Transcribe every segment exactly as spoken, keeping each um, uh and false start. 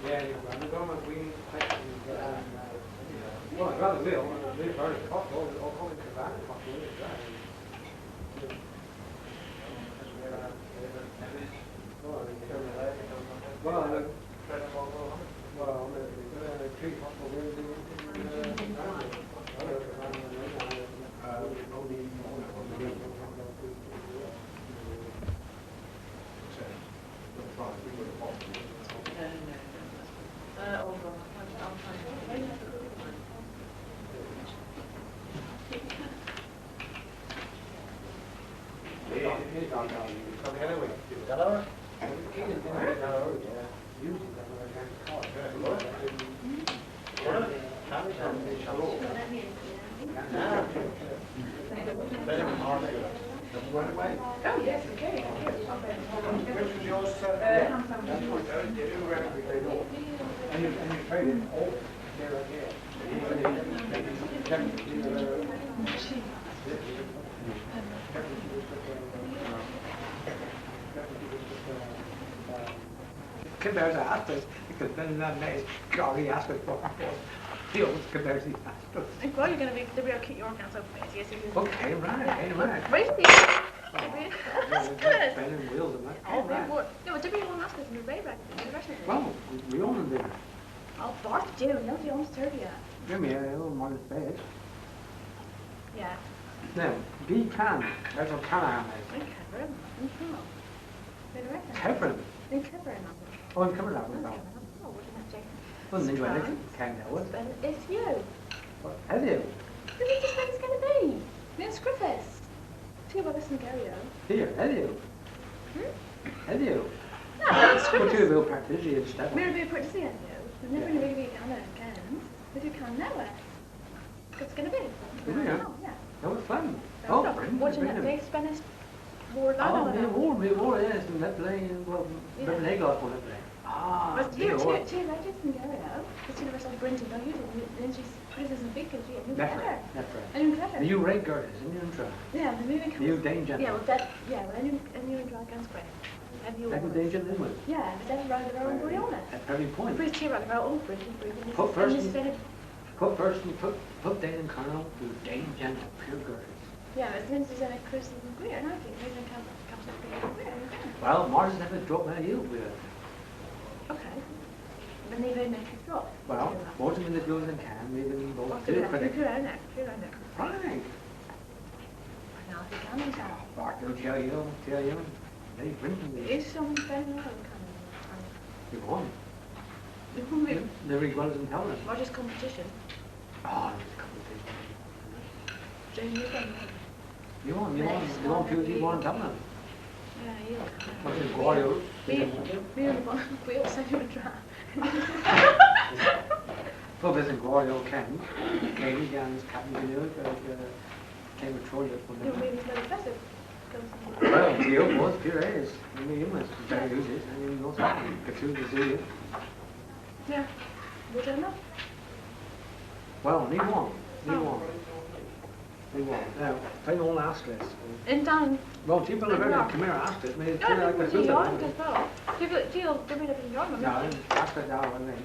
Yeah, yeah, well, I'm going with Wayne Tyson, um, uh, well, I'd rather Will, Will Burns, I'll call, I'll call him Savannah, I'll call him Savannah. Well, well, well, well, Oh, yes, okay. And you, and you trade it all there again. Kemmer ass, kemmer mes, kari ass, bos, bos, bos, kemmer ass. Like, well, you're gonna be, the real cute your council, yes, yes, yes. Okay, right, okay, right. Where's the... Oh, that's good. Ben and Will, the man. Oh, right. What? No, did we want ask this in the Ray Rag? Well, we all in there. Oh, Barth Dew, no, the old Serbia. Give me a little more space. Yeah. Now, be can, that's what can I have. Okay, very much. Kevin. Yn Kevin. Oh, yn Kevin. Oh, what an update. Well, then you had it, kind of, what? It's you. What? Hedhyw? Who did you think it's gonna be? Neil Griffiths. Two of us in Gario. Here, hedhyw. Hmm? Hedhyw. No, it's Griffiths. Well, two of you practice, you understand. We're a bit practicing, hedhyw. We've never really been on it again. We do can now, eh? It's gonna be. Yeah. Oh, yeah. That was fun. Oh, brilliant. Watching that big Spanish war. Oh, yeah, war, war, yes, and that plane, well, yeah. But they got for that plane. Ah, but yeah, two, two legends in Gary, oh. Because two of us on Brenton, don't you? Then she's, this isn't big, because you, you never, never. And you clever. You Ray Curtis, and you try. Yeah, the movie comes. You danger. Yeah, well, that, yeah, well, and you, and you enjoy guns great. And you danger, then what? Yeah, but then run the wrong way on it. At every point. Please cheer up, they're all Brenton, Brenton. Put first. Pub person, pub, pub den yn Kernow yw den jynn, pur gorrys. Yeah, but since he's in a Christian queer, and I think maybe come, comes up with a queer, okay. Well, Martin's never dropped that heel, weird. Okay. Then they don't make a drop. Well, Martin in the building can, maybe they both do credit. Pure owner, pure owner. Right. Now, if you can, he's out. Martin, tell you, tell you. They drinking these. Is some Ben Ryan coming? You want? They're really well in town. Roger's competition. Oh, it's a competition. Jamie Ben Ryan. You want, you want, you want people, you want them. Yeah, you. What's in Guayo? Me, me and Bob, we all send you a draft. Well, there's in Guayo, Ken. Ken, Ken's Captain Canoe, uh, uh, Came a Troy up on the... Well, the old was pure A's. I mean, you must be very easy. I mean, you also have to go through the zoo. Yeah. Would I not? Well, ni won't. Ni won't. Ni won't. Now, play all last list. In time. Well, people are very Camara asked it. No, I think we do yarn as well. People, people, give me the yarn. No, ask it now, I think.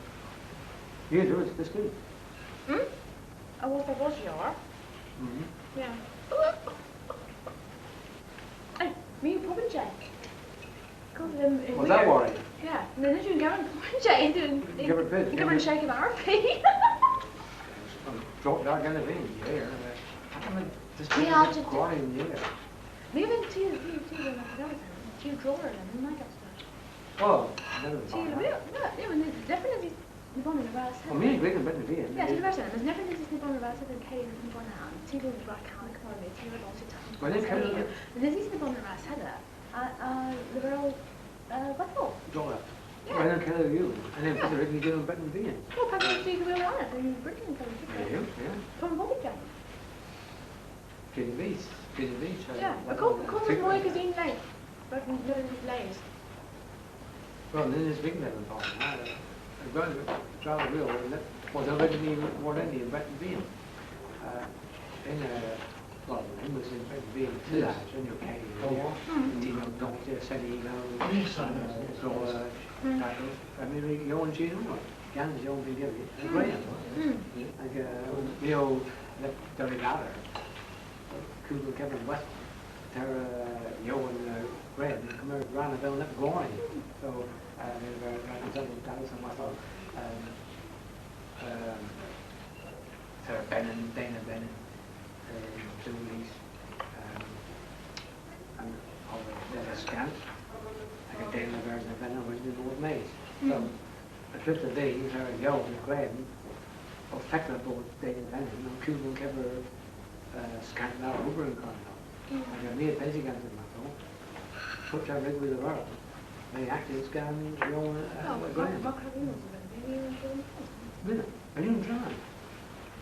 You do it, this good. Hmm? I was, I was yarn. Mm-hmm. Yeah. Hey, me and Pop and Jack. Cause, um, in... Was that worry? Yeah. And then you go and Pop and Jack and, and give her a bit, give her a shake of our feet. Drop that kind of thing, yeah. How come this... Yeah, I just quarry in the air? Maybe two, two, two, two drawer and then my got stuff. Oh, never mind. Two, yeah, yeah, I mean, there's definitely Nebonan a ras hedha. O, my a grys an bredn vy. Yes, yn furth, mes neb a grys nebonan a ras hedha, kay, nebonan. Ty a wra kana kemmer, ty a wra bosya tan. Well, then, kay. Mes nebonan a ras hedha. A, a leverel, uh, Bethel. Dolla. Yeah. Well, then, kay, you. And then, yeah. Put the written deal on bredn vy. Well, perhaps you do the wheel on it, then you bring them from the... Yeah, yeah. Come on, Bobby Jack. Genevieve, Genevieve, so... Yeah, of course, of course, it's more because you know. But no, it's lays. Wel, nyns vynn dhe'n barn. Tra dhe wul, wel, there isn't any more than any in Bretton Bean. Uh, yn, uh, wel, it was in Bretton Bean, yes. Yn y K, you know, you know, don't just send emails, uh, so, uh, Tacos, ha my re yowan chi ynwedh. Gans yowan bygeri, ha gwren. Hag, eh, my o le-, deri lowr. Kudel kevren westel. Tera, eh, yowan, eh, gwren, kemeres rann avel neb gorin. So, eh, my re, re, re, re, dallas an westel, um, um, Tera benyn, den a benyn, eh, diw mis, um, an, an, den a skant, hag an den a berr a benyn, wedyn an mordh mes. So, a-dryv dhe vy, tera yowan gwren, o fekla bos den a benyn, ow kul yn kever, eh, skant lowr ober yn Kernow. Hag my a besya gans an westel, pub tra a wrug hwi leverel, my a aktys gans yowan, eh, gwren. Mynnowgh. Yn unn dra.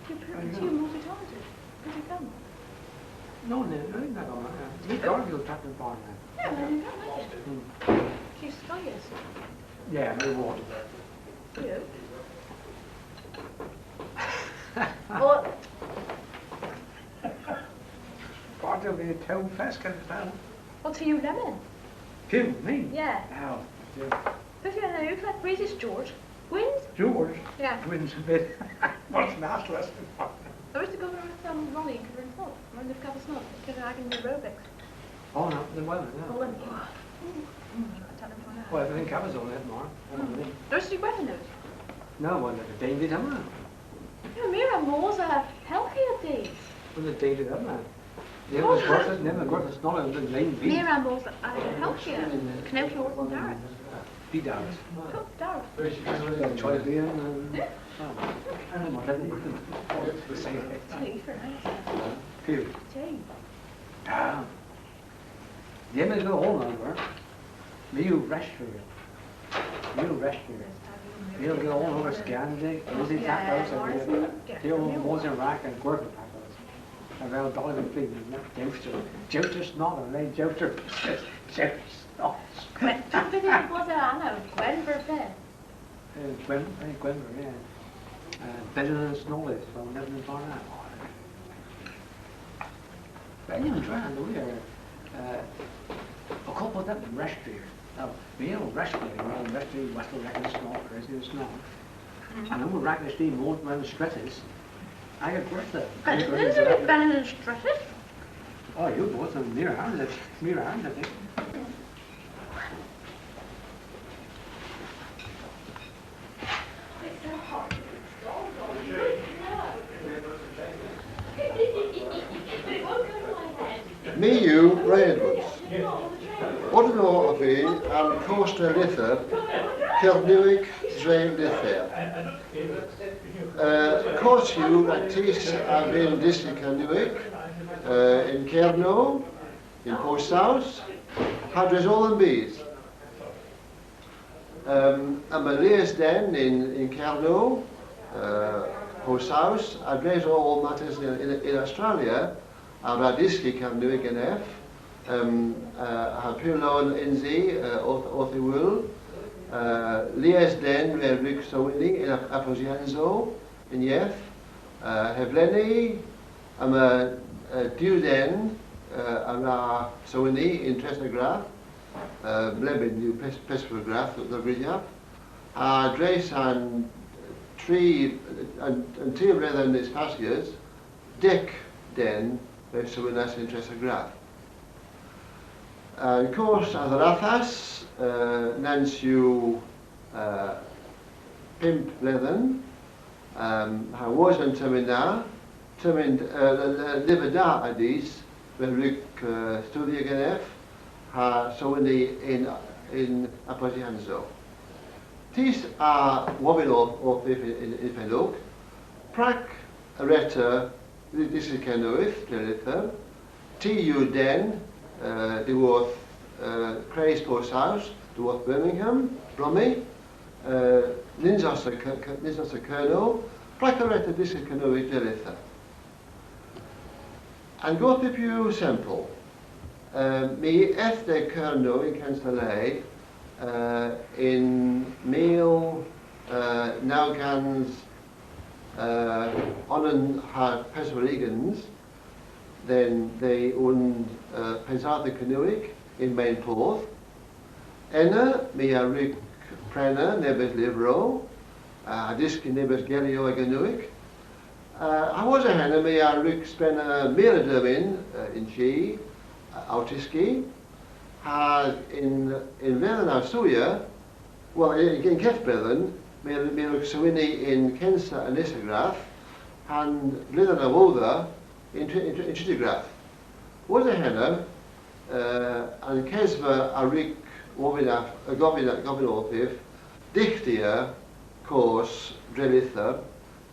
Ti, ti multitalented. Did you come? No, no, no, no, no, no. Ni garg yw tapet barna. Yeah, well, you can't make it. Hmm. She's sky, yes. Yeah, my word. You? Well, part of the town fest can stand. Well, to you, Lemon. Him, me? Yeah. Oh, yeah. Pyth yw henna, yw, like, British George? Gwynn? George? Yeah. Gwynn's a bit. What's an ass lesson? I was to go with, um, Ronnie and Kevin Snob. Ronnie of Kevin Snob. Kevin Hagen aerobics. Oh, no, the weather, yeah. Oh, and, oh. Mm, mm, I don't know. Well, I think Kevin Snob had more. Mm. There's the weather news. No, well, the David Hammer. Yeah, my a wra mos ha helghya dydh. Well, the David Hammer. Ny'm eus gwertha, ny'm eus gwertha snow yn Lane Beach. Meur a'm bos an helghya. Knewgh orth an daras. Py daras? Pub daras. Troy Bean, um, yeah. Oh. Tee for nice. Py? Tee. Ah. Ny'm eus gwertha oll na, wor. My yw restri. My yw restri. My yw gans oll ogas gans, is it tacos, yeah, tacos, yeah, mos yn-rag ha gwertha tacos. Avel Donovan Flynn, Dempster. Dempster Snob, and then Dempster, Dempster Snob. Gwen, beth yw bos anna, Gwenver Penn? Eh, Gwen, eh, Gwenver, yeah. Eh, Benjamin Snollys, from Nevin Barnard. Benjamin Dran, the weir. Eh, a couple of them restri. Now, my own restri, my own restri, Western Reckon Snob, Resident Snob. An ober rag an stem mos mewn stretys, hag a gwertha. Isn't it better than stretys? Oh, you bought some near hand, near hand, I think. My yw Ray Edwards. Odenn ov vy an kost a lyther Kernewek dre lyther. Eh, kost yw rag tus a vynn dyski Kernewek, eh, yn Kernow, yn Powys Sows, ha dres oll an bys. Em, yma lies den yn, yn Kernow, eh, Powys Sows, ha dres oll martesen yn, yn, yn Ostrali, a wra dyski Kernewek genev, em, eh, ha pur lowen ynsi, eh, orth, orth y wul. Eh, lies den re wrug sowena yn ap-, apposyansow y'n yeth. Eh, hevlena, yma, eh, diw den, eh, a wra sowena yn Trester Graff. Eh, lebmyn yw pes-, peswar graff dhe Vrydav. Ha dres an tri, an, an tri bledhen eus passys, deg den re sowenas yn Trester Graff. An kost a dherathas, eh, nans yw, eh, pymp bledhen, em, ha wosa an termyn na, termyn, eh, le-, le-, lyver da a dus, re wrug, eh, studhya genev, ha sowena yn, yn apposyansow. Tus a wovyn orth, orth vy yn, yn, yn fenowgh, prag a wre'ta dy-, dyski Kernewek dre lyther? Ty yw den, eh, dhyworth, eh, kres Powys Sows, dhyworth Birmingham, Bromley, eh, nyns oes a Ker-, Ker-, nyns oes a Kernow, prag a wre'ta dyski Kernewek dre lyther? An gorthyp yw sempel. Eh, my eth dhe Gernow yn kynsa le, eh, yn mil, eh, naw kans, eh, onan ha peswar ugens, then dhe unn, eh, pennseythen Kernewek yn Maen Porth. Ena, my a wrug prena nebes lyvrow, ha dyski nebes geryow a Gernewek. Uh, ha wosa henna my a wrug spena meur a dermyn, uh, yn chi, uh, ow tyski, ha yn, yn vledhen a sywya, wel, yn, yn keth bledhen, my, my a wrug sewena yn kynsa an nessa gradh, ha'n vledhen a wodha yn, yn, yn treta gradh. Wosa henna, uh, an kesva a wrug govyn, a govyn, govyn orthiv, dyghtya koos dre lyther,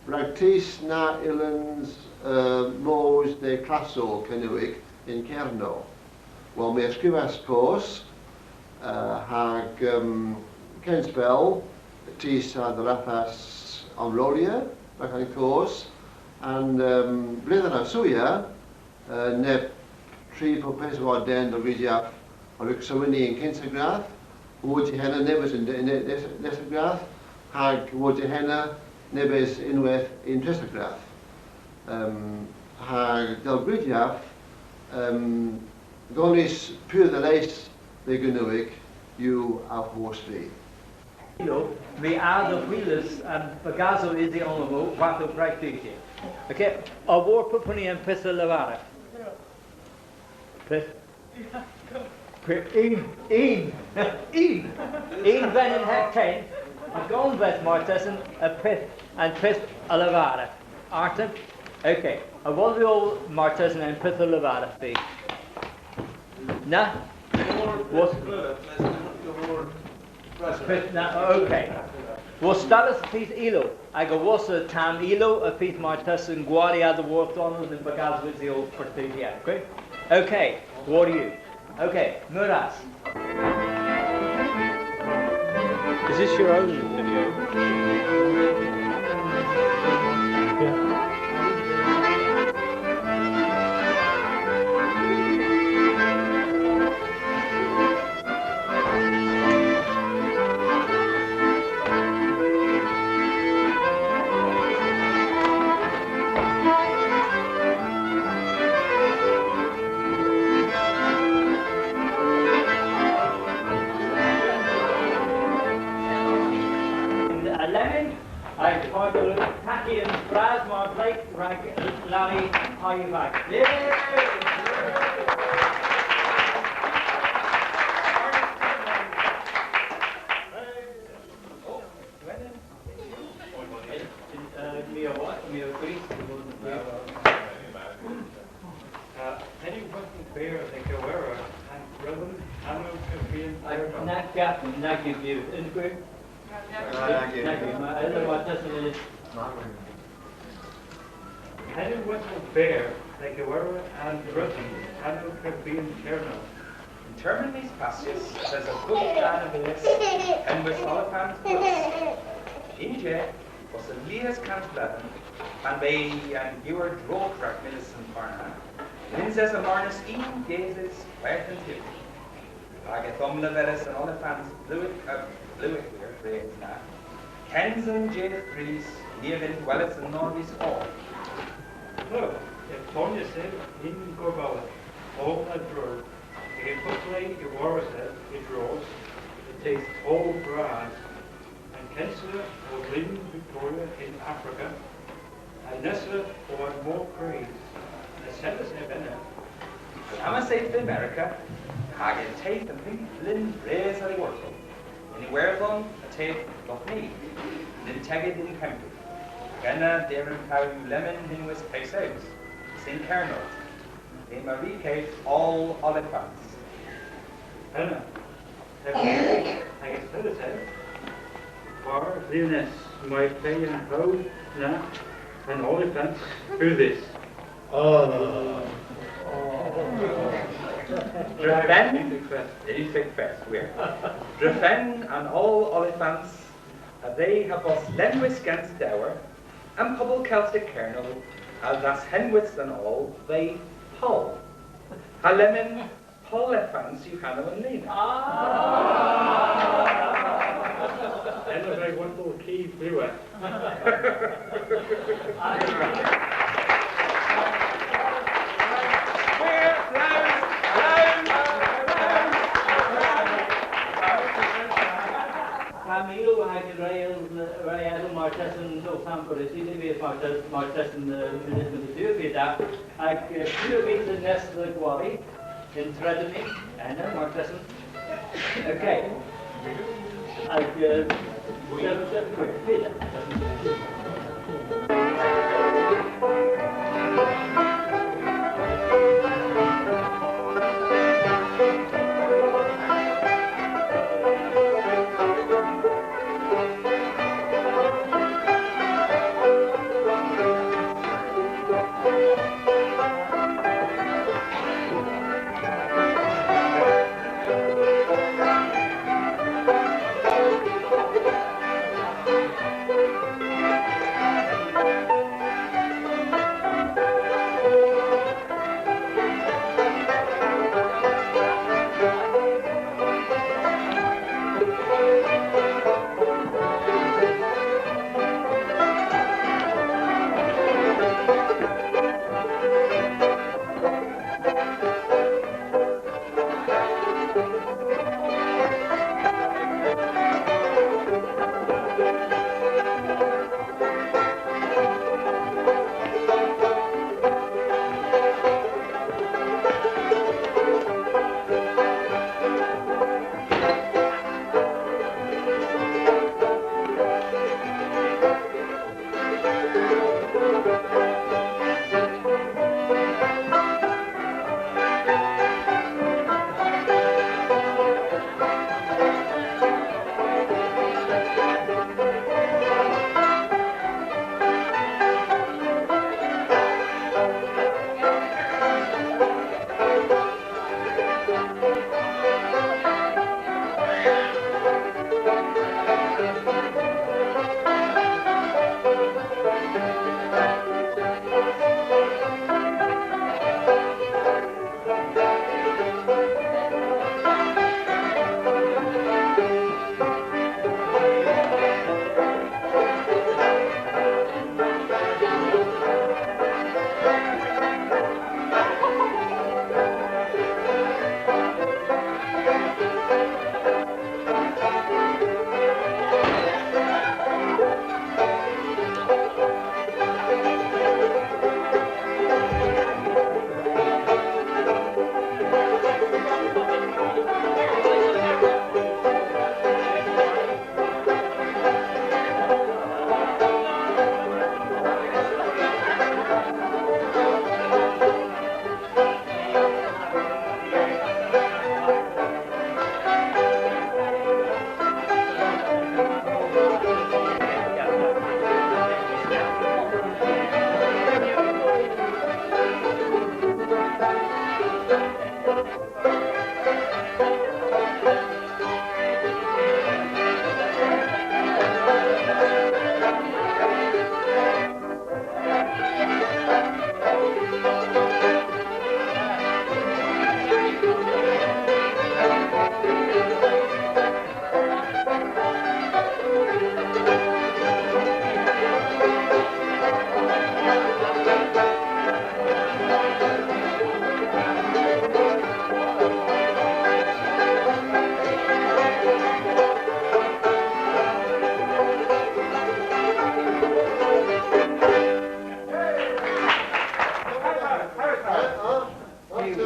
rag tus na yllons, uh, mos dhe klassow Kernewek yn Kernow. Wel, my a skrifas koos, uh, hag, um, kyns pell, tus a dherathas omrolya rag an koos, ha'n, um, vledhen a sywya, uh, neb tri po peswar den dhe grysyav a wrug sewena yn kynsa gradh, wosa henna nebes yn, yn, yn nessa gradh, hag wosa henna nebes ynwedh yn tressa gradh. Um, ha dell grysyav, um, gonis pur dhe les dhe Gernewek yw ow hwoos vy. Ilow, my a dhe hwilas an bagasow usi onan hwarthow praktikya. Okay, a wor pubonan an pyth a leverydh? Pyth? Pyth? Un, un, un, un venyn heb ken, a gonvedh martesen an pyth, an pyth a leverydh. Arta? Okay, a wodhya martesen an pyth a leverydh vy? Na? What? Pyth na, okay. Wostalleth y fydh ilow, hag a-wosa tamm ilow y fydh martesen gwari a-dhyworth onan an bagasow usi praktikya, okay? Okay, what do you? Okay, meur ras. Is this your own video? Yeah. Lemmyn, hag y fardh yw takki an bras mar pleg rag Larry ha y vag. Uh, henn yw hwetel berr dhe gewerra an rudhon hanow kepien. Na gav, na gav yw unn gwyr. Nag yw, ma, ella ma tesen yn. Henn yw hwetel berr dhe gewerra an rudhon hanow kepien Kernow. Yn termyn mis passys, yth esa bus dan a Venus, henwys Olifans Bus. Yn je, wosa lies kans bledhen, pan veu an gewer drog rag Millicent Parnham, nyns esa marnas unn gesys hwegh an tyller. Hag yth omleveris an olifans blew-, uh, blewykwir, re na. Kyns an jydh prys, ni a vynn gweles an norvys oll. Look, y tonyas ev yn gorvalek, oll a-dro. Hag yn pub le y worras ev y dros, yth esa towl bras. An kynsa o glin Victoria yn Afrika, an nessa o an Mor Kres, ha selys ev ena. Yth esa ev dhe Amerika, hag yth esa an pymp lynn res a-dhyworth. Yn Iwerdhon, yth esa Loch Ness, yn tegid yn Kembrek. Ena, deren yw lemmyn henwys Peysews, yn Kernow. Yma ri keth oll olifans. Ena. Hag yth esa, war Liones, may pe an pow na an olifans udhys. Oh. Drefen, yn uskis fest, wir. Drefen an oll olifans, a dhe ha bos lenwys gans dowr, an pobel Keltek Kernow a dhashenwys an oll dhe Poll. Ha lemmyn Poll Evans yw hanow an lun. Ah! Ena veu hwetel ki veur. Ryan, martesen, no, Sam, por esi, ni, martes-, martesen, eh, mynydh, mynydh, hag, eh, pur vyth yn nes dhe gwari, yn tredhi ni, ena, martesen. Okay. Hag, eh, Ni a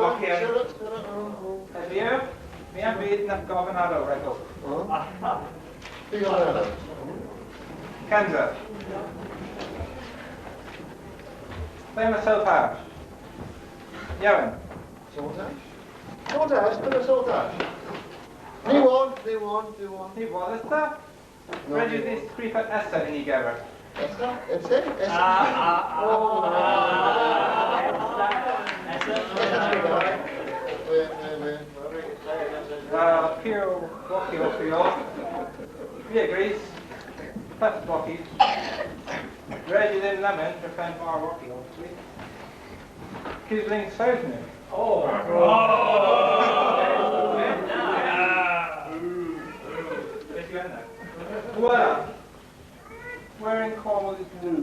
wokyon. Hedhyw, my a'm bys na govyn arall ragowgh. Kendra. Ple ma Sow Tash? Ewen. Sow Tash? Sow Tash, ple ma Sow Tash? Ni wonn, ni wonn, ni wonn. Ni wonn, Esther? Res yw dhis skrifa Esa yn y gever. Esa? Esa? Esa? Ah, ah, ah, oh, ah, ah, Esa. Esa. Esa. Wel, pur wokyon, pur. Pur gwrys. Peth wokyon. Res yw dhymm lemmyn, drefen mar wokyon. Kyslynnyn Sowsnek. Oh. Oh. Beth yw henna? Voilà. Where in Cornwall is Lou?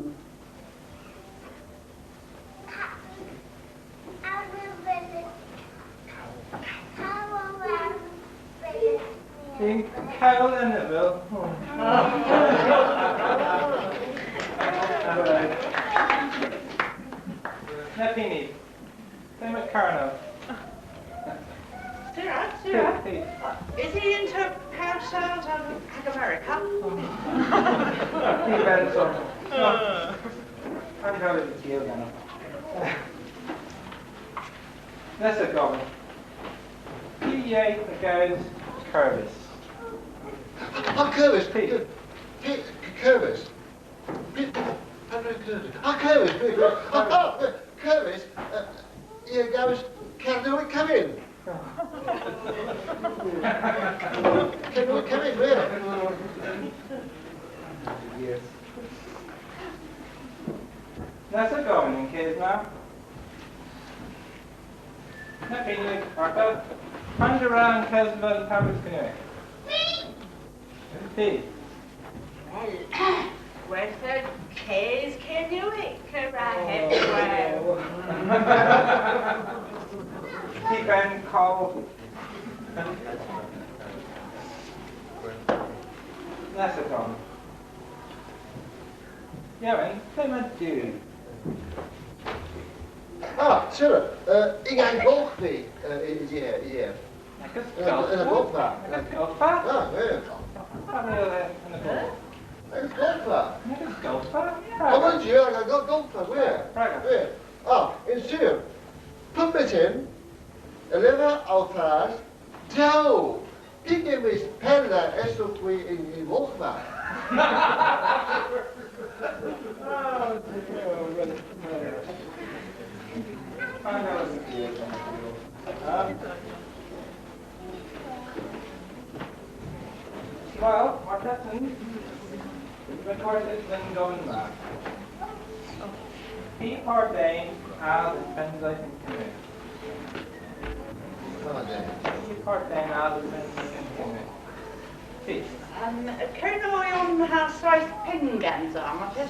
Yn Kowlynnavel. Oh. Kernow. Sirra, sirra. Hey, hey. Yth yw yn America. He meant so. I'm going to deal now. Nessa govyn. Py yeydh a gews kurvys? Ha, kurvys. Py? Py, kurvys. Py, py, py, kurvys. Ha, kurvys. Py, py, ha, ha, kurvys. Uh, i a gews Kernewek Kevin. Kernewek Kevin, wir. Yes. Nessa govyn y'n keth na. Na pynn, Martha. Pandr'a wra an kesva an taves Kernewek? Ty. Wel, gwertha kes Kernewek a wra hedwel. Ty ben kol. Nessa, Tom. Ewen, ple'ma Duw? Ah, sure. Uh, yn an golgh vy, uh, y, y, y, yn an golgh. Yn an golgh. Yn an golgh? Ah, yeah. Yn an golgh. Yn an golgh. Yn an golgh. Oh, mon Dieu, yn an golgh, wir. Wir. Ah, yn sur. Pub myttin, y lyver ow thas, Dew! Pygemmys pella esowgh hwi yn, yn wolghva? Wel, Martha, rekortys dhe'n govyn ma. Py part den a dhispensa yn Kernewek? Py part den a dhispensa yn Kernewek? Ty. Um, Kernowyon ha seyth pengans, Martha.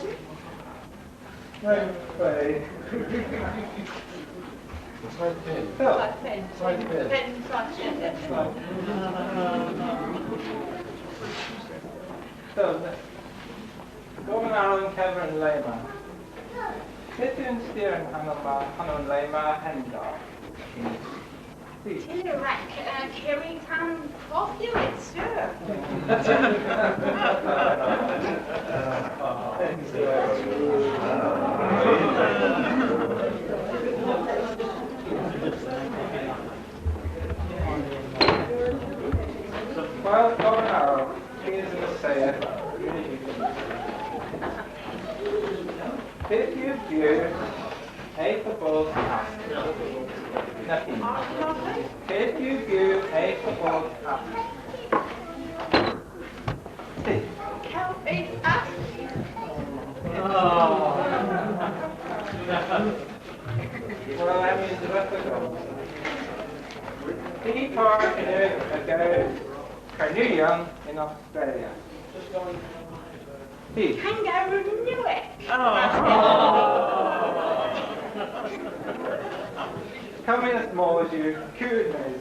Right, right. Seyth penn. So, seyth penn. Seyth penn. Penn, seyth penn. So, govyn arall y'n kevren le ma. Pyth yw an styr a'n hanow ma, hanow an le ma, Hendar? Tyller rag, uh, Kerry Tan Coffee, it's sure. Wel, govyn arall. Pyth yw gul eth ha bos hatt? Na pynn. Pyth yw gul eth ha bos hatt? Ty. Kelp eth hatt. Wel, hemm yw an diwettha goos. Py par Kernewek a gews Kernowyon yn Ostrali? Ty. Kangaroo Newek. Oh. Kamys mos yw kudyn.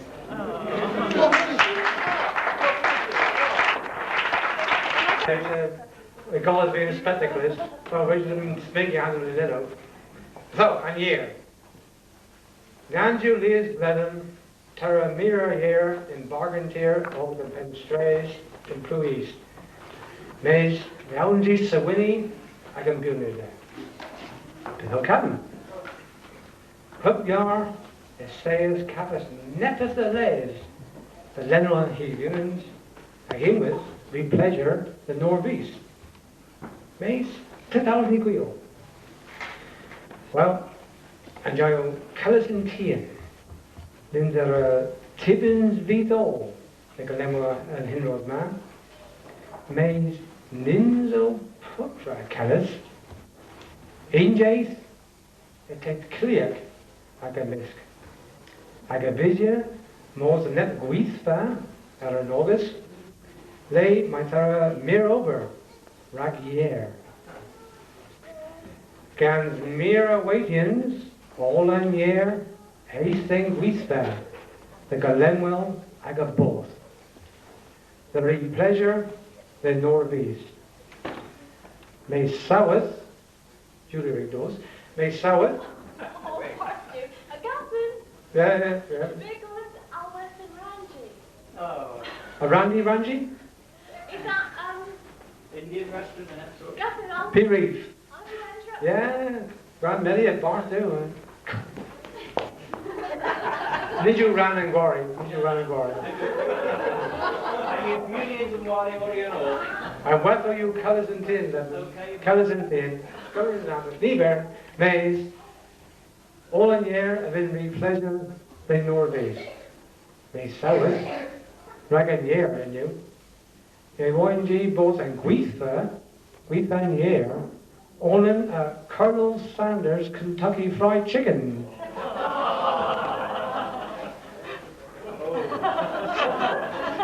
Yn, uh, y gollas vy an spectacles, so res yw dhymm smyga agan lennow. So, an yer. Nans yw lies bledhen, terra meur a yer yn bargen tir o dhe Bennstres yn Plow East. Mes ny yllons i sewena agan bewnans. Pyth o kavos? Pub yar eus kavos neppyth a les dhe lenwel an hy bewnans, hag ynwedh ri plesour dhe Norvys. Mes, pyth a wrug vy gwil? Wel, an jay o kales yn tien, nyns era, uh, tybyans vyth oll dhe galemma an hynrog ma, mes nyns o puptra kales. Unn jydh, y teg Kylliek aga mysk. Hag a vysya mos dhe neb gwithva er an ogas, le mayth era meur ober rag yer. Gans meur a waytyans, oll an yer eth dhe'n gwithva dhe galemma aga both. Dhe ri plesour dhe Norvys. Mes saweth, Julie re dos, mes saweth. O, hwarv yw, a gasen. Yeah, yeah, yeah. Big was Alwethan Ranji. Oh. A Ranji Ranji? Is that, um, Indian restaurant and that sort of Py Reeves. Yeah. Rann Melliet, Barth Dew, eh? Nyns yw rann an gwari, nyns yw rann an gwari. An hwedhel yw Kellys an Tyn, then. Kellys an Tyn. Kellys an Tyn. Niver, mes, oll an yer a vynn ri plesour dhe'n norvys. Mes sewys, rag an yer, yw. Ny wonn jy bos an gwithva, gwithva an yer, onan a Colonel Sanders Kentucky Fried Chicken.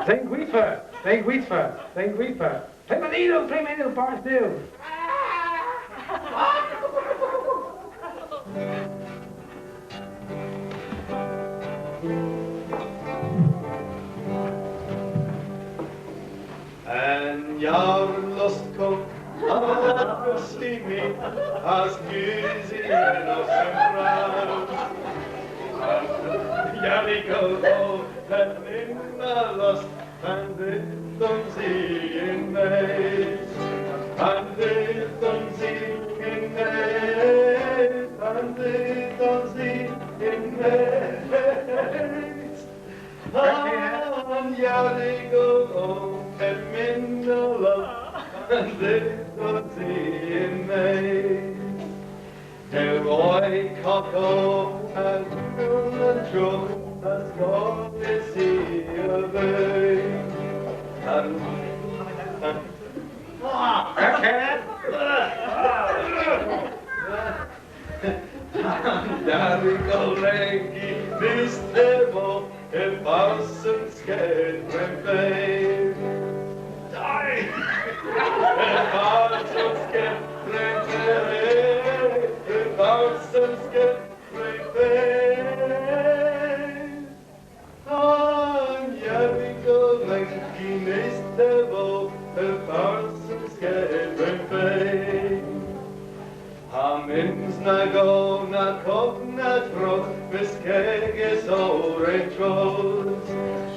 Dhe'n gwithva, dhe'n gwithva, dhe'n gwithva. Ple'ma dhyn, ple'ma dhyn, Barth Dew. An Jarl Lostkowk a Stimi, as gusy yn ow sempra. An Jarl Lostkowk, a Stimi, a lost. Pan dhyghons i yn-mes, pan dhyghons i yn-mes, pan dhyghons i yn-mes. An Jarl Lostkowk, a Stimi, a lost, pan dhyghons i yn-mes. Dell oy koko an gul an trogh, as gothys i a veu. An, an, an Jarl Lostkowk, a-nis tevo, y fars an sketh dres an feg. Dai! Y fars an sketh dres an feg. Y fars an sketh dres an feg. An Jarl Lostkowk, a nis tevo, y fars an sketh dres an feg. Ha myns na gow, na kov, na drogh, bys kegys o re troos.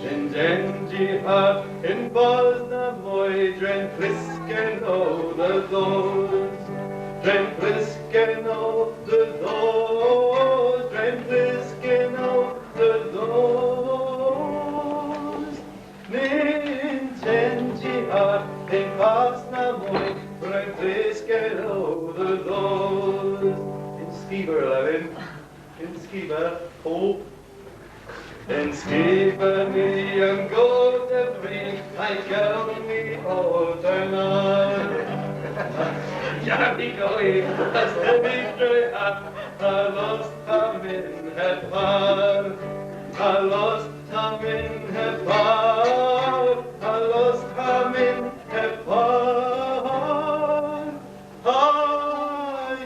Nyns ens i par yn fars na moy, dre'n trysken o dhe dhos. Dre'n trysken o dhe dhos, dre'n trysken o dhe dhos. Nyns ens i par yn fars na moy, dre'n trysken o dhe dhos. Yn skiber, Lewin. Yn skiber, Paul. Yn skiber ni an goth a vri, hag ewn ni ow terna. Jarl Lostkowk, a Stimi, dre hap, ha lost ha myn heb par. Ha lost ha myn heb par, ha lost ha myn heb par. Ha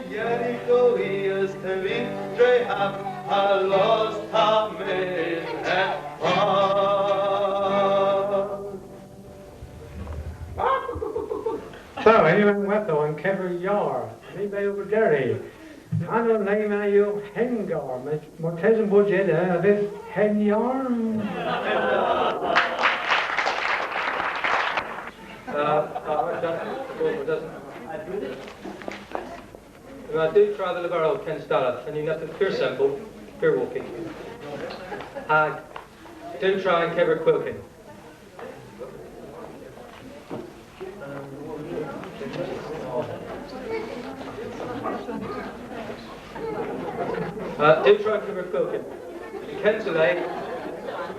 Jeriko i a stevydh dre hap, ha lost ha myn heb par. So, henn yw an hwedhel, An Kever Yar. Ni a wre oberi. An le ma yw Hengar. Ma-, martesen bos ena a vydh Henyar. Uh, uh, just, just, yma diw tra dhe leverel kyns dalleth, henn yw neppyth pur sempel, pur wokyn. Hag diw tra yn kever kwilkyn. Uh, diw tra yn kever kwilkyn. Yn kynsa le,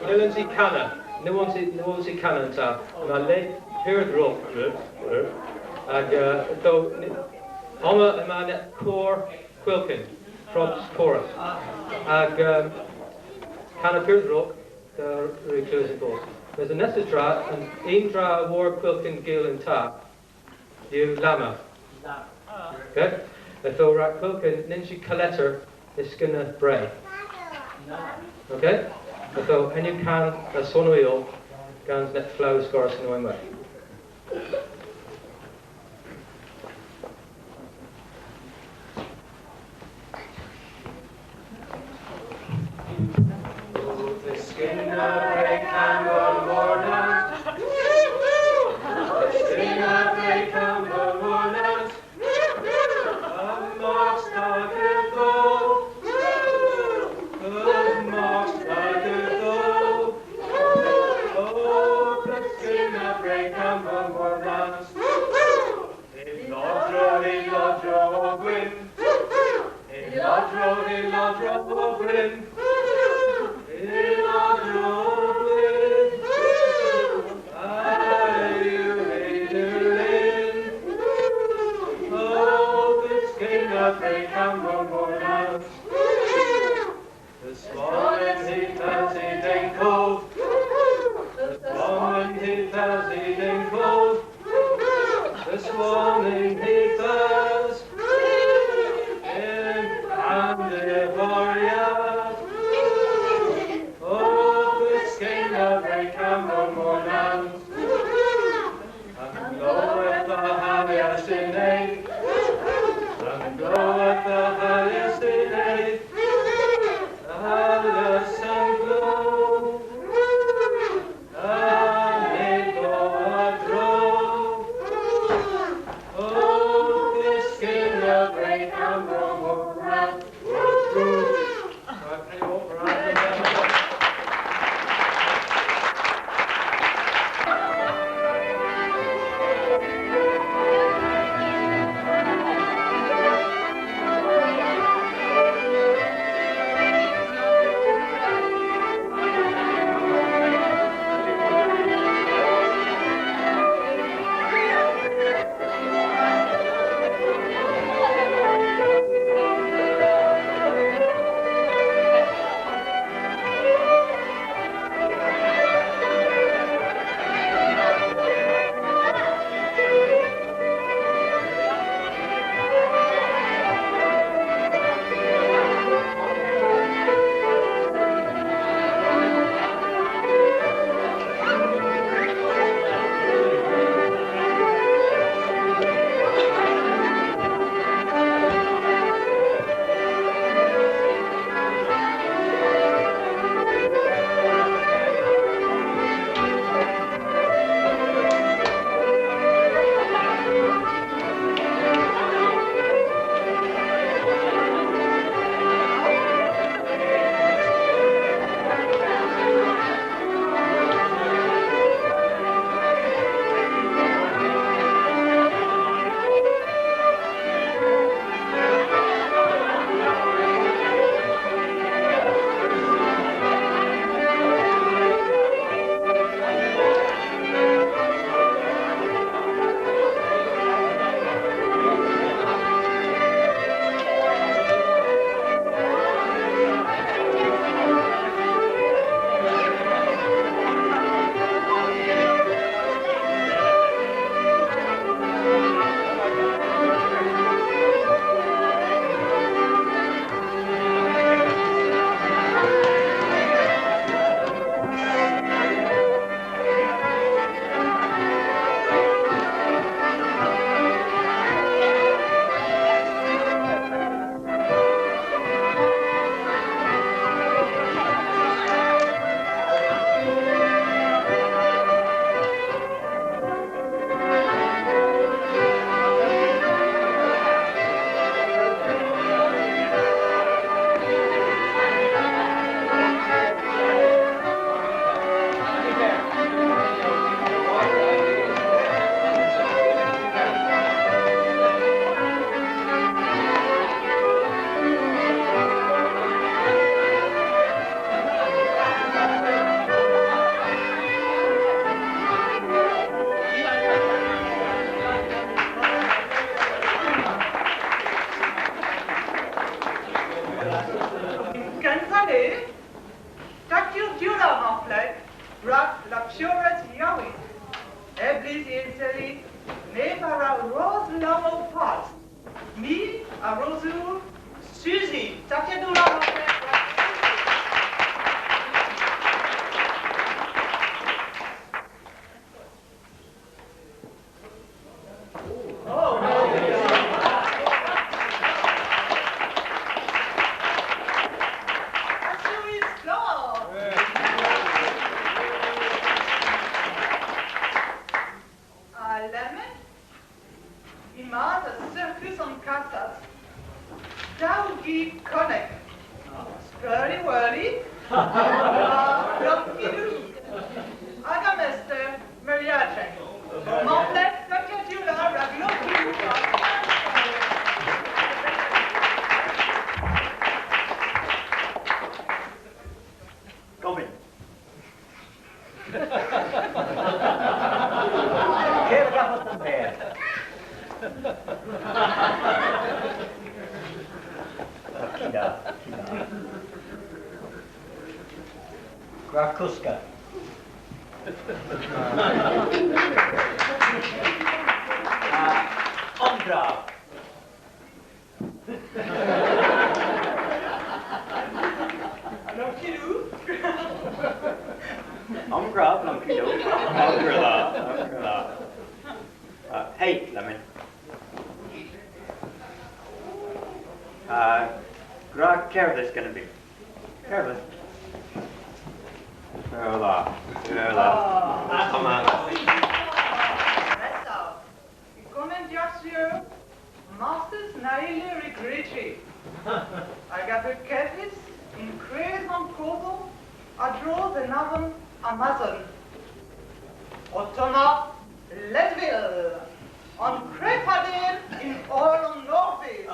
nyns yns i kana. Nyns yns i, nyns yns i kana yn ta. Yma le pur dhrog. Hag, uh, do, ni, omma yma neb kor kwilkyn. Props korus. Hag, um, kana pur dhrog. Dhe ri klewes an bos. Mes an nessa tra, an unn dra war kwilkyn gul yn ta, yw lamma. Okay? Ytho rag kwilkyn, nyns yw kaletter, nyns yw ena bre. Okay? Ytho, henn yw kan, a sonow gans neb flew skorus yn ow ynwedh. Every camera morning. This morning he tells he dingle. This morning he tells he dingle. This morning he tells. In and the warrior. Oh, this game every camera morning. And bloweth the halyards in aid. And bloweth the halyards in aid. The halyards and blow. And they blow a draw. Oh, this skin of great and noble. Yn kynsa, taklow diwla, mar pleg, rag Lavaras Yowynk. Eblys y yllyn ni, neb a wra ros lammow pars. My a ros Suzy, taklow diwla, mar pleg. Ha lemmyn, yma dhe sirkus an kastas dew gi konnek, Spurly Wurly ha Lumpy Lou, hag an mester Meriajen. Mar pleg, taklow diwla rag Lumpy Lou. Gobyn. Ker a gavos an mer. Gwra koska. Omdra. Omgra, omgra. Omgra, omgra. Uh, hey, lemmyn. Uh, gwra kerdhes genen vy. Kerdhes. Perla. Perla. Come on. Digon en diasio, masters na yllir y greji, hag a veu kevys yn kres an kosel a-dro dhe'n avon Amazon. Ottomma Leadville, an krefader yn oll an norvys.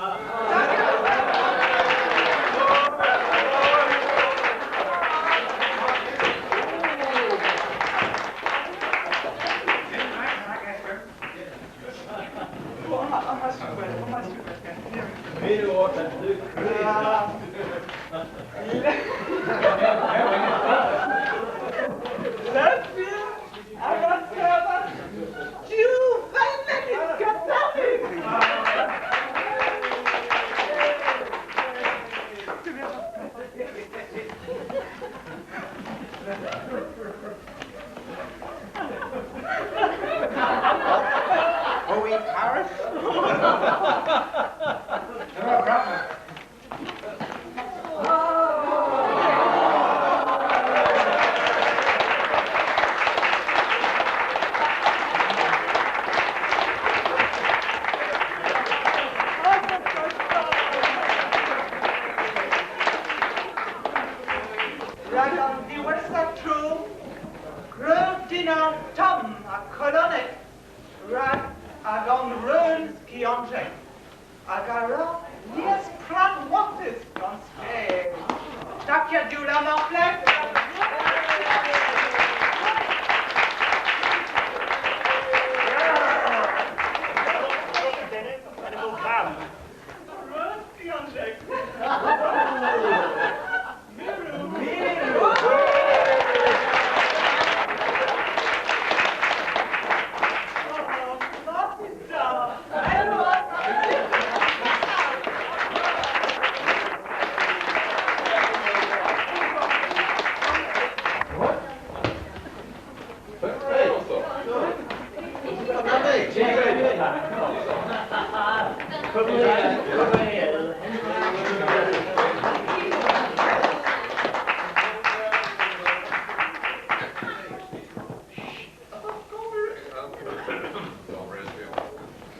Are we Paris? Rag an diwessa tro, gwrewgh dynnargh tomm ha kolonek rag agan reun skiantek, hag a wra lies prag hwattys gans skæ. Taklow Diwla, mar pleg. Reun skiantek.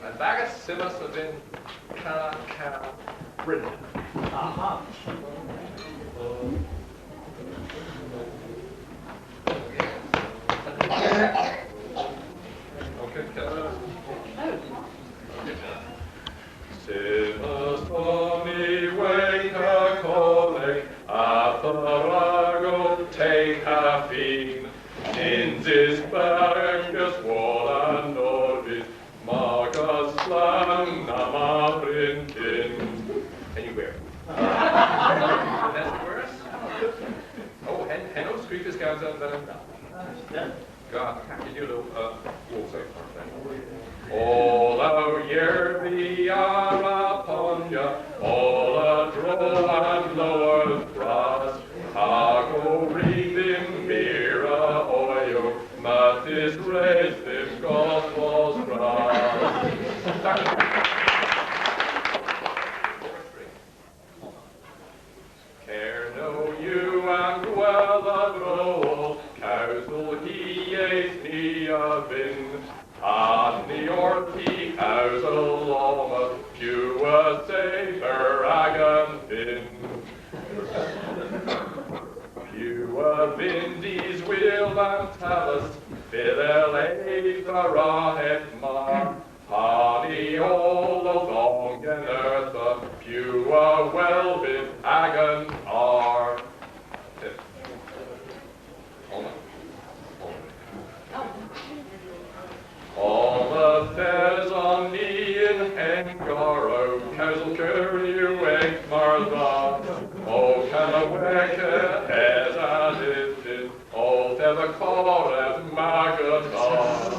An bagas symmys a vynn ka, ka, brynn. Aha. Symmys on ni wayt ha kolek, a-dherag ow teg ha fin. Nyns eus bagas war an norvys, ma ga splann na ma bryntin. Anywhere. That's worse. Oh, hen, henn o skrifys gans an venyn na. Ga, kakililo, uh, also. Oll ow yerbi a wra ponya, oll a-dro an lowarth bras, hag ow ri dhymm meur a oyow, ma dhis res dhymm godhvos bras. Kernow yw an gwella bro, kewsel hi es ni a vynn. Ha ni orth hy kewsel omma, piw a sever agan fynn. Piw a vynn diswil an tavas, fydh el eva ra heb mar. Ha ni oll owth omgenertha, piw a welbydh agan argh. Omma. Omma yth eson ni yn hengarow, kewsel Kernow yw ev mar dha. O, kana weka es a dhydh. Forever, my good God.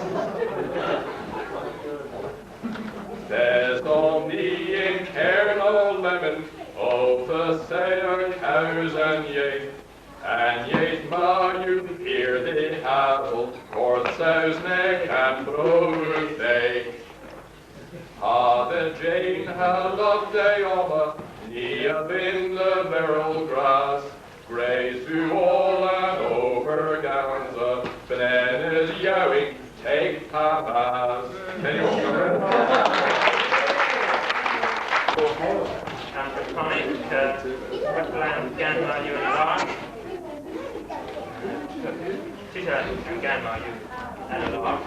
There's only in Kernow Lemon, oh, for sailor cows and yeast, and yeast ma yw pur dhihaval, or Sowsnek and Browdhig. Ha dhe Jane ha Loveday omma, ni a vynn leverel gras, gwrys yw oll an ober gansa, bananas yowynk, teg ha mas. An Titanic, uh, Wetland Ganma Ewan Clark. Titanic and Ganma Ewan Clark.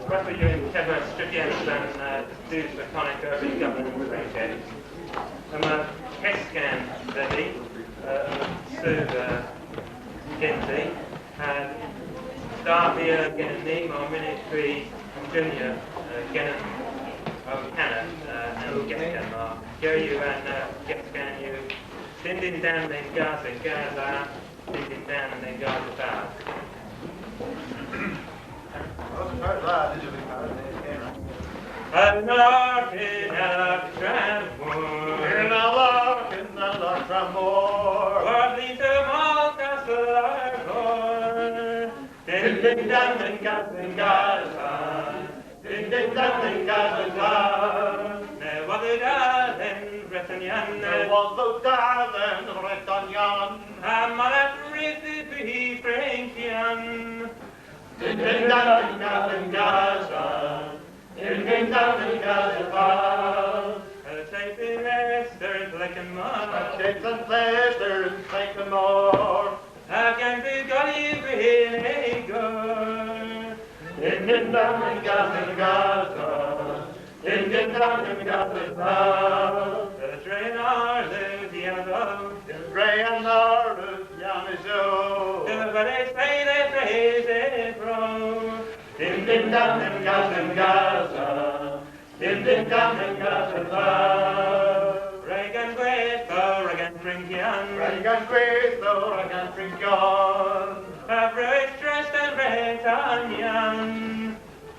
Whether you're in Kevin Stripian and, uh, Zeus Laconic Urban Government Project. Yma keskan dhedhi, uh, yma sew, uh, gensi, ha da via genen ni, mar mynnydh hwi an junior, uh, genen, uh, kana, uh, an keskan ma. Ger yw an, uh, keskan yw, dyn dyn dan dhe'n gas, dhe'n gas, a Dyn dyn dan dhe'n gas, a. An ark yn alak tramor. An ark yn alak tramor. War bleun yw mar gas Lagor. Dyn dyn dan dhe'n gas, dhe'n gas, a. Dyn dyn dan dhe'n gas, dhe'n gas. Nowodhow da dhe'n Vretenyan. Nowodhow da dhe'n Vretenyan. Ha marthys res yw hy Frenkyan. Dyn dyn dan dhe'n gas, dhe'n gas, a. Dyn dyn dan dhe'n gas, dhe'n gas. Y teth an lester yn Plekenmor. Y teth an lester yn Plekenmor. Hag an bugoni yn Lagor. Dyn dyn dan dhe'n gas, dhe'n gas, a. Dyn dyn dan dhe'n gas, dhe'n gas. Y dre an Arludh yw dhodho. Y dre an Arludh yw dhodho. Y weles ev dhe vras y vro. Dyn dyn dan dhe'n gas, dhe'n gas, a. Dyn dyn dan dhe'n gas, dhe'n gas. Rag an gwedhow, rag an Frenkyan. Rag an gwedhow, rag an Frenkyan. A vreus dres an Vretenyan.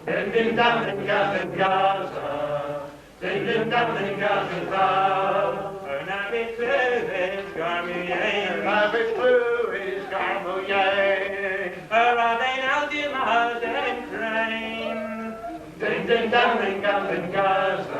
Dyn dyn dan dhe'n gas, dhe'n gas, a. Dyn dyn dan dhe'n gas, dhe'n gas. Ow nabys klewys garmow yeyn. Ow nabys klewys garmow yeyn. A wra dhe'n alji mos dhe'n kren. Dyn dyn dan dhe'n gas, dhe'n gas, a.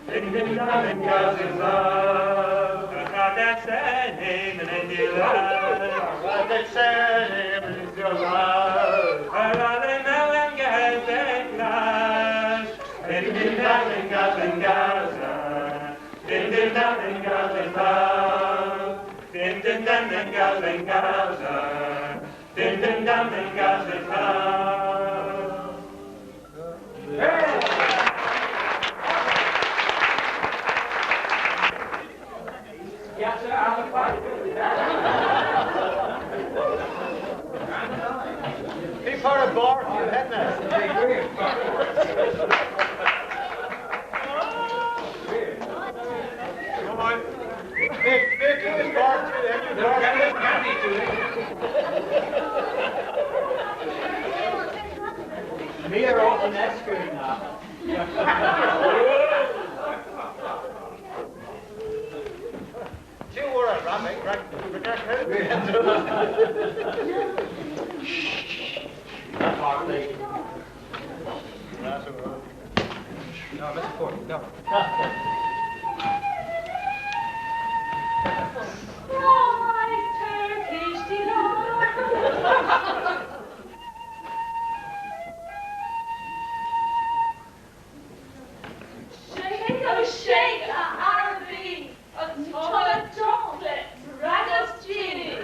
Dyn dyn dan dhe'n gas, dhe'n gas. A wra deseni mynyl diw las. A wra deseni mynyl diw las. A wra dhe mew an gas dhe'n glas. Dyn dyn dan dhe'n gas, dhe'n gas, a. Dyn dyn dan dhe'n gas, dhe'n gas. Dyn dyn dan dhe'n gas, dhe'n gas, a. Dyn dyn dan dhe'n gas, dhe'n gas. Py par a barth yw henna? Come on. Nick, Nick, who's barth yw henna? They're getting happy to it. My a wra an eskern na. Ty a wor a rabbit, rag, rag, rag, Shh. That's all right. No, that's important. No. Why, Turkish delight. Shake, oh, shake, a Araby, a tolla doklet ragos ji.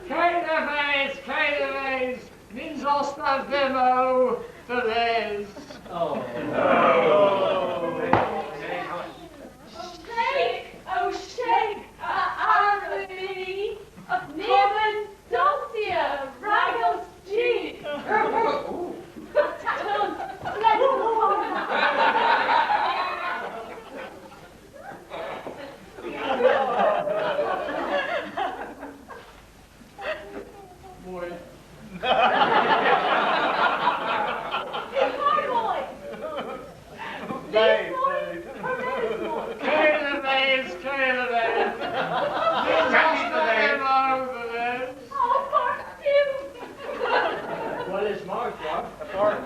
Kevys, kevys, nyns os ta vymmow dhe les. Oh. Shake, oh, shake, a Araby, a neb Donsya ragos ji! Tatton, let's go! Dave, Dave. Clear the vase, clear the vase. Clear the vase. Oh, fuck you. Well, it's my job. Apart.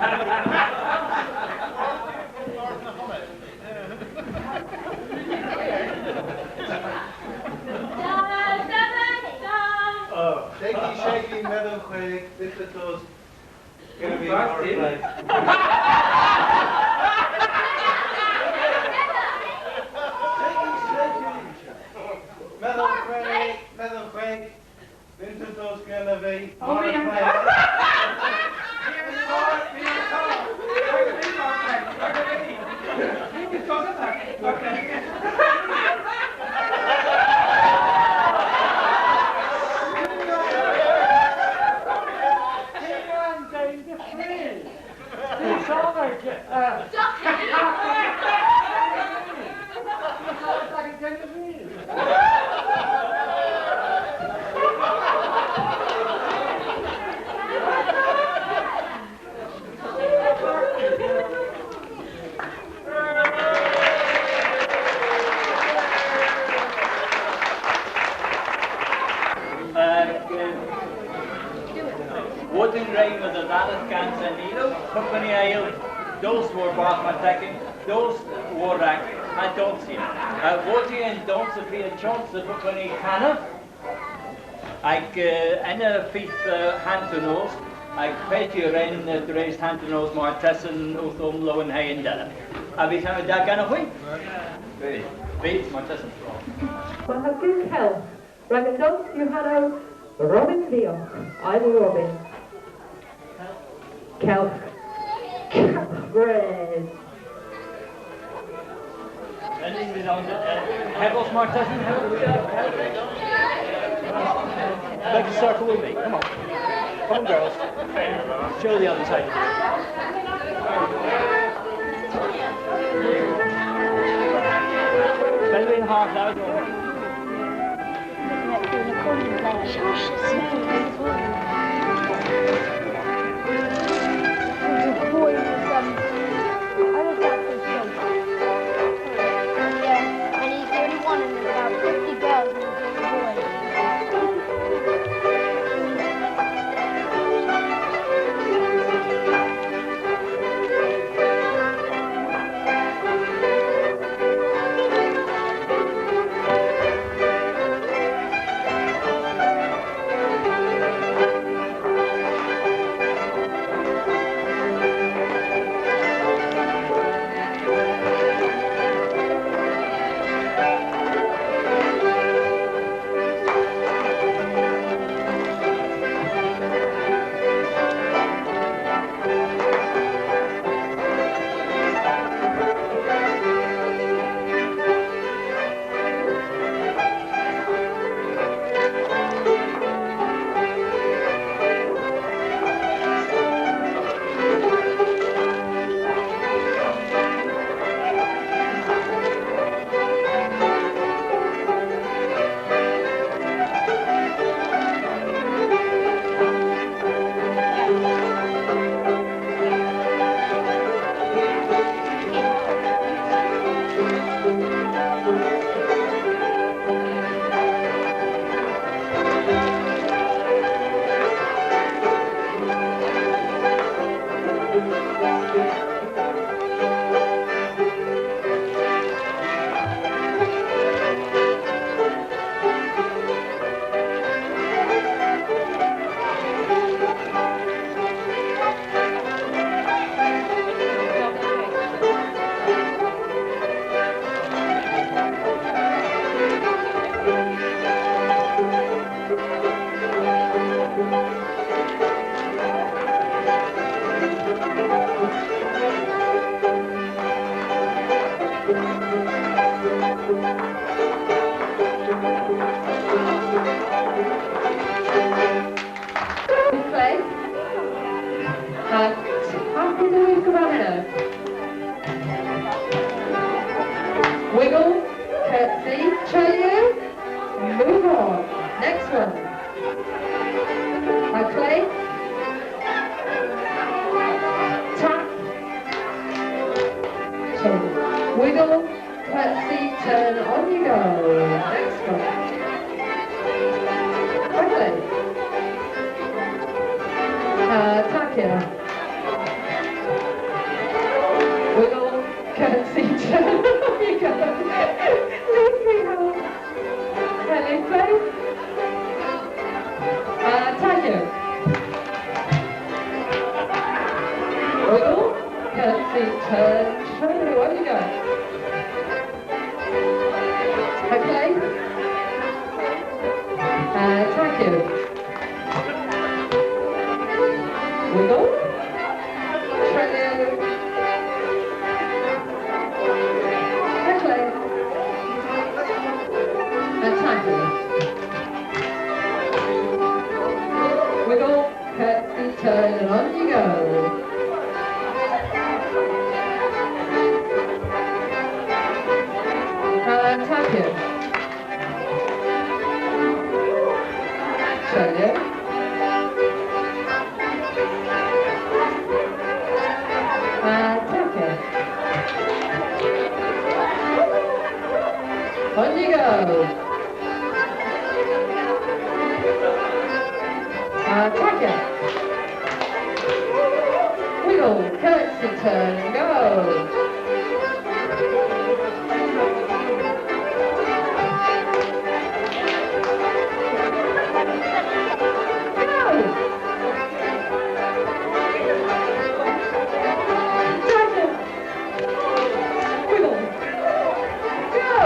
Oh. Shaky, shaky, medhewgh hwi, this is those. Gonna be a hard play. Medhewgh hwi, medhewgh hwi. This is those gonna be hard play. Hag, eh, wotin re dhe dhalleth gans an ilow, pukkuni a yll dos warbarth martesen, dos war-rag ha donsya. Eh, wotin an dons a via chons dhe pukkuni kana. Hag, eh, ena y fydh, eh, hanternos, hag pyth yw ren, eh, dres hanternos martesen owth omlowenhe yndella. A vydh henna da genowgh hwi? Vydh, martesen. Wel, ha gul kelgh, rag an dons yw hanow Robin Viog, I'm Robin. Kelgh. Kelgh res. Hevos martesen, hevos. Make a circle with me, come on. Come on, girls. Show the other side. Bend in half, that was all. Play. Hag, hag yth yw gwahanol. Wiggle, curtsy, cheerio, move on. Next one. A play. Tap. Chin. Wiggle, curtsy, turn, on you go. Next one. Quickly. Uh, takya. Wiggle, curtsy, turn, on you go. Leave me home. Hello, friend. Uh, takya. Wiggle, curtsy, turn, show. On you go. Okay. Uh, takya. Wiggle. Treylya. Quickly. Uh, takya. Wiggle, curtsy, turn, and on you go. Uh, takya. Treylya. Uh, takya. On you go. Uh, takya. Wiggle, curtsy, turn, go. Go. Takya. Wiggle. Go.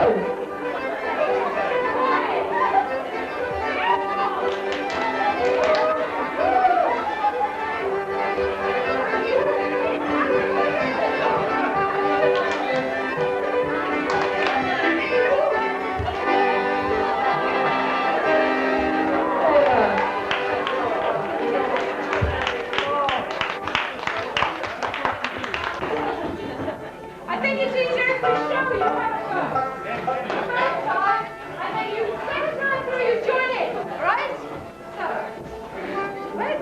I think it's easier if we show you how it goes. First time, and then you second time through, you join in, all right? So, right?